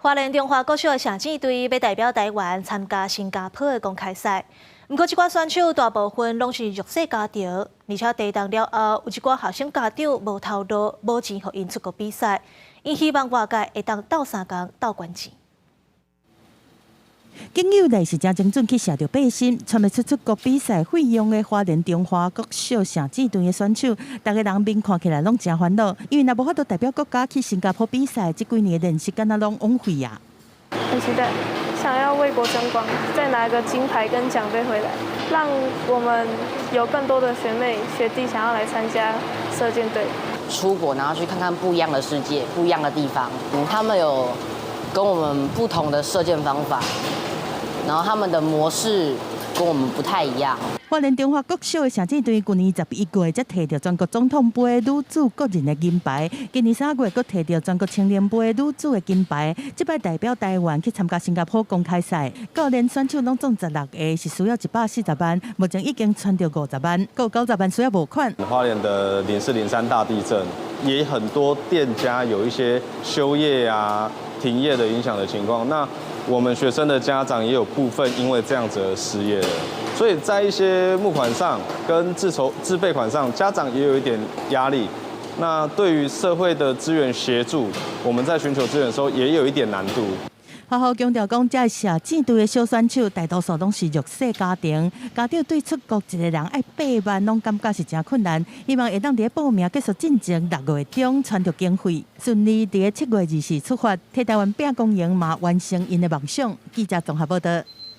花蓮中華國小的射箭隊欲代表台灣參加新加坡的公開賽，毋過這寡選手大部分攏是弱勢家庭，而且地動了後，有一寡學生家長無頭路，無錢予𪜶出國比賽，𪜶希望外界會當鬥相共鬥捐錢。僅有來是誠精準去射著靶心，揣欲出出國比賽費用的花蓮中華國小射箭隊的選手，逐个人面看起來攏誠煩惱，因為若無法度代表國家去新加坡比賽，這幾年的練習敢若攏枉費啊！很期待，想要為國爭光，再拿個金牌跟獎盃回來，讓我們有更多的學妹學弟想要來參加射箭隊。出國然後去看看不一樣的世界，不一樣的地方，他們有跟我們不同的射箭方法。然後他們的模式跟我們不太一樣。花蓮中華國小的射箭隊，舊年11月才提著全國總統盃女子個人的銀牌，今年3月閣提著全國青年盃女子的金牌。這擺代表台灣去參加新加坡公開賽，教練選手攏總十六個，是需要140萬，目前已經攒著50萬，閣有90萬需要募款。花蓮的0403大地震，也很多店家有一些休業啊、停業的影響的情況。那我們學生的家長也有部分因為這樣子而失業了，所以在一些募款上跟自籌自備款上，家長也有一點壓力。那對於社會的資源協助，我們在尋求資源的時候也有一點難度。學校強調講，這射箭隊的小選手大多數攏是弱勢家庭，家長對出國一个人愛8萬，攏感覺是誠困難。希望會當佇報名結束進前6月中攢著經費，順利佇7月24出發，替台灣拼光榮嘛，完成𪜶的夢想。記者綜合報道。